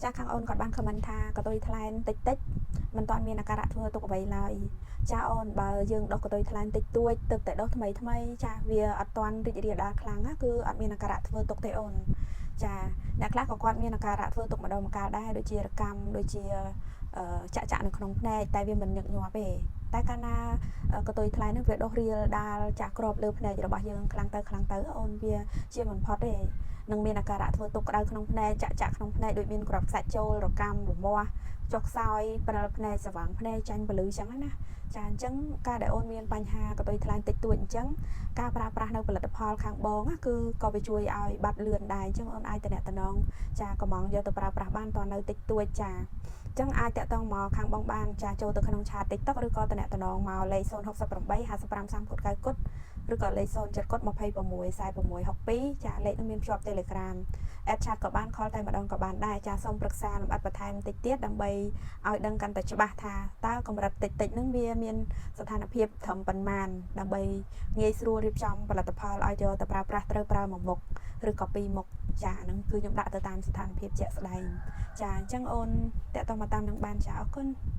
ចាខាងអូនគាត់បាន comment ថាកតុយថ្លែនតិចតិចមិនទាន់មានអាការៈធ្វើទុកអ្វីឡើយចាអូនបើយើងដុសកតុយថ្លែនតិចតួចទឹកតែដុសថ្មីថ្មីចាវាអត់ទាន់រីករាលដាលខ្លាំងណាគឺអត់មានអាការៈធ្វើទុកទេអូនចាអ្នកខ្លះក៏គាត់មានអាការៈធ្វើទុកម្ដងម្កាលដែរដូចជារកម្មដូចជាចាក់ចាក់នៅក្នុងភ្នែកតែវាមិនញឹកញាប់ទេតែកាលណាកតុយថ្លែននឹងវាដុសរាលដាលចាក់ក្របលើភ្នែករបស់យើងខ្លាំងទៅខ្លាំងទៅអូនវាជាមិនផុតទេនឹងមានអាការៈធ្វើទុកក្តៅក្នុងភ្នែកចាក់ចាក់ក្នុងភ្នែកដូចមានក្របខ្សាច់ចូលរកម្មរមាស់ចុះខ្សោយព្រិលភ្នែកស្វាងភ្នែកចាញ់ពលឺចឹងណាចាអញ្ចឹងការដែលអូនមានបញ្ហាកតុយថ្លែនតិចតួចអញ្ចឹងការប្រើប្រាស់នៅផលិតផលខាងបងគឺក៏វាជួយឲ្យបាត់លឿនដែរអញ្ចឹងអូនអាចតំណងចាកំងយកទៅប្រើប្រាស់បានតនៅតិចតួចចាចឹងអាចតាក់ទងមកខាងបងបានចាចូលទៅក្នុង chat TikTok ឬក៏តំណងមកលេខ068 55 30កុដ9កុដឬក៏លេខ07កុដ26 46 62ចាលេខនឹងមានភ្ជាប់ Telegram add chat ក៏បាន call តែម្ដងក៏បានដែរចាសូមប្រឹក្សាលម្អិតបន្ថែមតិចទៀតដើម្បីឲ្យដឹងកាន់តែច្បាស់ថាតើកម្រិតតិចតិចហ្នឹងវាមានស្ថានភាពត្រឹមប៉ុន្មានដើម្បីងាយស្រួលរៀបចំផលិតផលឲ្យយកទៅប្រើប្រាស់ត្រូវប្រើមួយមុខឬក៏ពីរមុខចាហ្នឹងគឺខ្ញុំដាក់ទៅតាមស្ថានភាពជាក់ស្ដែងចាអញ្ចឹងអូនតាក់ទងមកតាមនឹងបានចាអរគុណ។